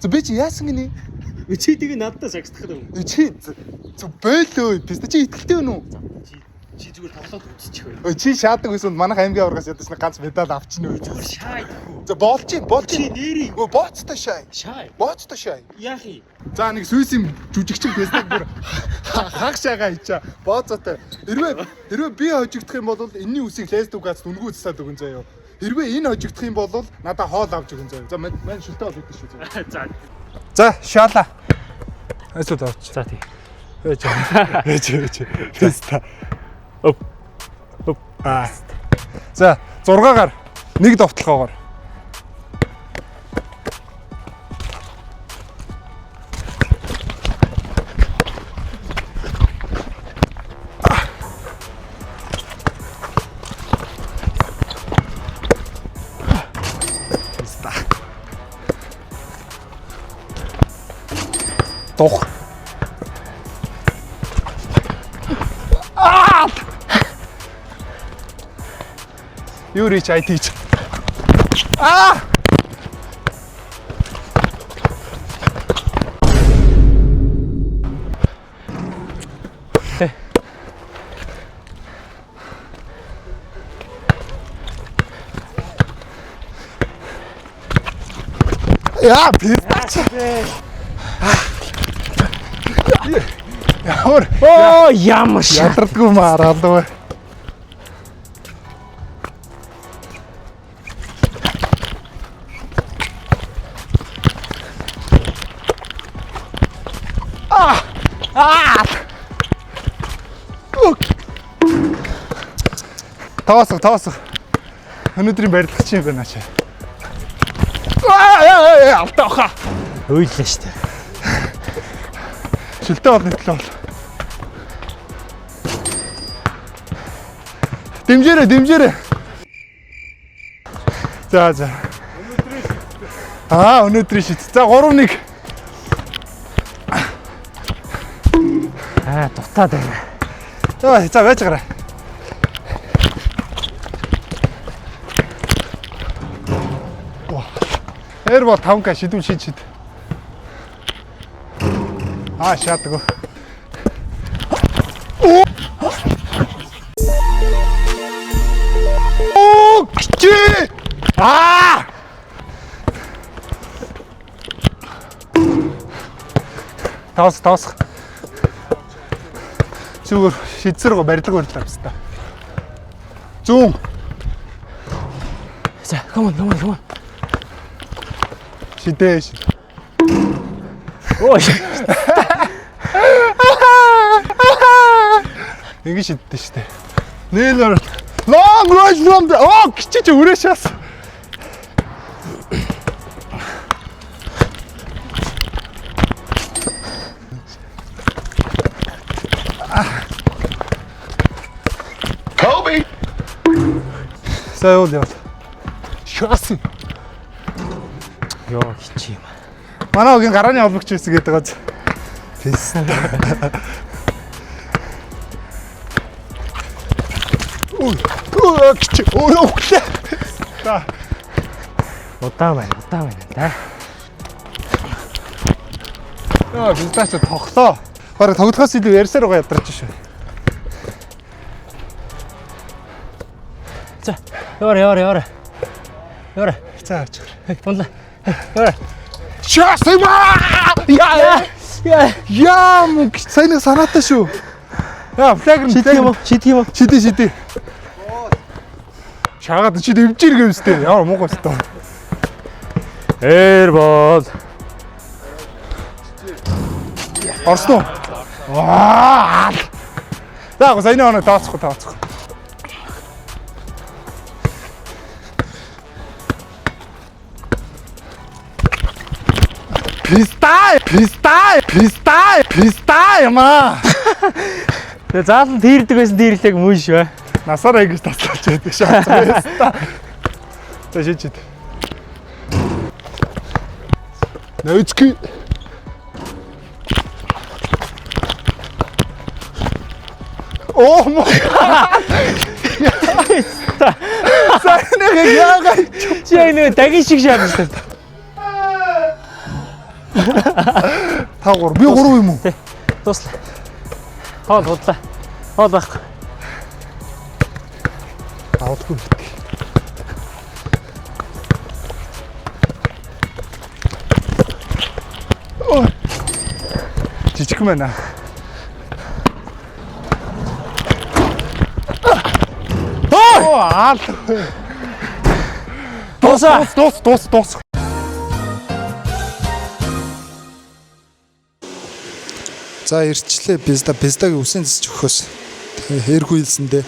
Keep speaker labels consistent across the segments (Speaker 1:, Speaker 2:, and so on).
Speaker 1: За, би чи яасан гинэ?
Speaker 2: Чи тэгээ надтай сагсдах юм.
Speaker 1: Чи зөв бойлоо. Писта, чи итгэлтэй байна уу?
Speaker 2: Чи зүгээр тоглоод үзчих вэ?
Speaker 1: Ой, чи шаадаг байсан манайх аймгийн аваргаас ядаж нэг ганц медаль авчихна үү?
Speaker 2: Зүгээр шаа идэхгүй.
Speaker 1: За, болж чинь, болж
Speaker 2: Чи
Speaker 1: чинь.
Speaker 2: нэрийг
Speaker 1: Өө, бооцтой шай.
Speaker 2: шаа.
Speaker 1: Бооцтой шай.
Speaker 2: Яах юм?
Speaker 1: За, нэг Сүсийн жүжигчин пистаг бүр хаг шагаа хийчаа. Бооцоотой. Хэрвээ би хожигдох юм бол энэний үсийг лестүгаас нүнгүү засаад өгөн заяо. Хэрвээ энэ хожигдох юм бол надаа хоол авч өгөн заяо. За, мань шүлтээ бол өгдөн шүү заяо.
Speaker 2: За.
Speaker 1: За, шаала. Айсууд авч.
Speaker 2: За, тий.
Speaker 1: Ээж. Ээж, ээж. Писта.
Speaker 2: Оп. Оп.
Speaker 1: Аа. За, 6-гаар нэг довтлохоогоор. Писта. Дух. You reach, I teach. Аа! Яа, пистач. Ямар
Speaker 2: Оо, ямар шаа.
Speaker 1: ядардгүй маа алуу. Аа! Тоосох, тоосох. Өнөөдрийн барилгач юм байна чи. Аа, алдаа хаа.
Speaker 2: Уйлаа штэ.
Speaker 1: Шилтэй бол нэтлээ бол. Дэмжээрэй, дэмжээрэй. За, за. Аа, өнөөдрийн шит. За, 3-1.
Speaker 2: Аа, дутаад байна.
Speaker 1: За, за, байж гараа. Airball 5K шидүүл шид шид. Аа, шаадаг. Оо, чи! Аа! Тоос, тоос. Зүгээр шидсэр го барилга барилга авсан та. Зүүн.
Speaker 2: За, come on, come on, come on.
Speaker 1: Шидэ шид.
Speaker 2: Оо.
Speaker 1: Ингэ шиддэ штэ. Нийлэр long range from the оо кичиж өрөө шаас.
Speaker 3: Kobe.
Speaker 1: За, явуул явуул. Шаасан.
Speaker 2: Йоо, хичи юм.
Speaker 1: Манай өгийн гарааны холбогч байсан гэдэг гоц. Писта. Ой, ой, кичи. Ой, өглөө. Писта.
Speaker 2: Удаан байна, удаан байна да.
Speaker 1: Яа, писта ч тоглоо. Бараг тоглохоос илүү ярьсаар байгаа ядарч шүү.
Speaker 2: За, яваарай, яваарай, яваарай. Яваарай.
Speaker 1: За, авчих.
Speaker 2: Унлаа. Яваарай.
Speaker 1: Шаасан юм аа! Яа!
Speaker 2: Яа.
Speaker 1: Яа, мөн сайн нэг санаатай шүү. Яа, флаг нь
Speaker 2: Шидэх юм уу? Шидэх юм уу?
Speaker 1: Шидэ, шидэ. Шаагаад чи дэмжир гэвстэй. Ямар муугай өстөө.
Speaker 2: Airball.
Speaker 1: Орсон уу? Аа! За, гоо саяны оноо тооцохгүй, тооцохгүй. Писта, писта, писта, писта юм аа.
Speaker 2: Тэгээ заалан тийрдэг байсан тийрлэг мөн шүү.
Speaker 1: Насаараа ингэж таслаач байдаг шээ. За, шид шид. Нөөцгүй. Оо мó. Сайн нэг яагаад
Speaker 2: Чи яг нэг дагин шиг шаардсан.
Speaker 1: 5 3. Би 3 юм уу?
Speaker 2: Дуслаа. Хоол худлаа. Хоол байхгүй.
Speaker 1: Авалгүй битгий. Ой. Жижигхэн байна. Оо, аал.
Speaker 2: Дуусаа.
Speaker 1: Дуус, дуус, дуус. За ирчлээ пизда пиздагийн үсэн зэсч өгөхөөс хэрхүү хэлсэндээ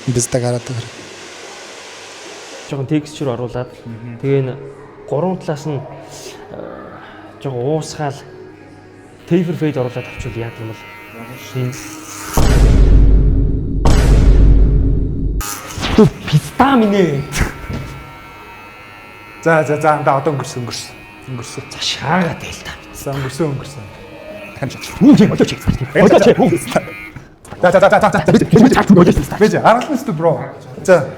Speaker 1: пизда гараад байгаа.
Speaker 2: Жохон текстчер оруулаад тэгээ энэ гурван талаас нь жохон уусгаал taper fade оруулаад авчвал яа юм бол энэ Тө пизда минь ээ.
Speaker 1: За за за андаа одоо өнгөрсөн өнгөрсөн. Өнгөрсөн.
Speaker 2: За шаагаад байл та.
Speaker 1: За өнгөрсөн өнгөрсөн. Таньж.
Speaker 2: Үгүй болооч. Болооч.
Speaker 1: За за за за за. Бэж аргална шүү бро. За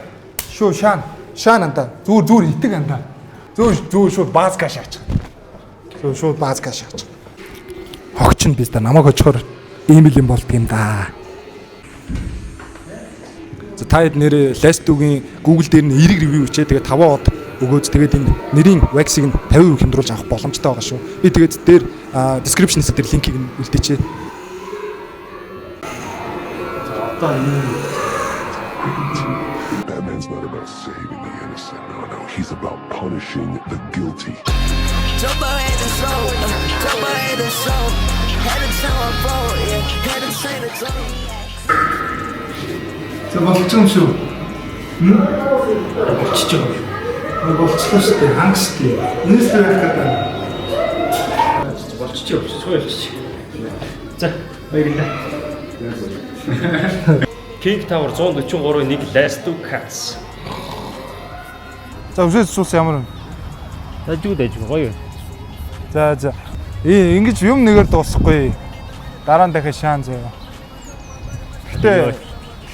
Speaker 1: шүү шаан. Шаан андаа. Зүгээр зүгээр итэг андаа. Зөө зөө шууд базка шаач. Зөө шууд базка шаач. Хогч нь биз да намайг очихоор ийм л юм болдго юм да. За та хэд нэрээ Last-ийн Google дээр нь эерэг review бичээ. Тэгээ 5 од өгөөд тэгээд энэ нэрийн wax-ыг нь 50% хямдруулж авах боломжтой байгаа шүү. Би тэгээд дээр description хэсэг дээр линкийг нь үлдээчээ.
Speaker 3: Batman's not about saving the innocent. No, no, he's about punishing the guilty.
Speaker 4: Jump ahead and soul, jump ahead and soul. Had to tell my bro, yeah, had to train the drum.
Speaker 1: За болчих юм шүү.
Speaker 2: Болчихж байгаа юм.
Speaker 1: Болчихлоо шүү дээ. Ханг шүү дээ. Энэс л байх гэдэг.
Speaker 2: Болчихж болчих болчих. За баярлалаа. King Tower 143-ийн 1 Last Two Cats.
Speaker 1: За өсөөс сус ямар вэ?
Speaker 2: Дажгүй дажгүй гоё.
Speaker 1: За за. Ээ ингэж юм нэгээр дуусахгүй. Дараа нь дахиад шаан заяа. Гэтэ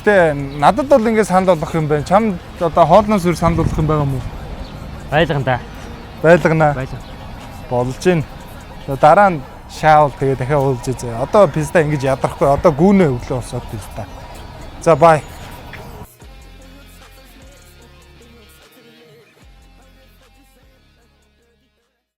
Speaker 1: гэтэ надад бол ингэ санал болгох юм байна. Чамд одоо хоолноос үр санал болгох юм байгаа юм уу?
Speaker 2: Байлган да.
Speaker 1: Байлгана.
Speaker 2: Байлган.
Speaker 1: Болж гин. За дараа нь шаавал тэгээ дахиад уулзъя заяа. Одоо пизда ингэж ядрахгүй. Одоо гүүнээ өглөө босоод пизда. За бай.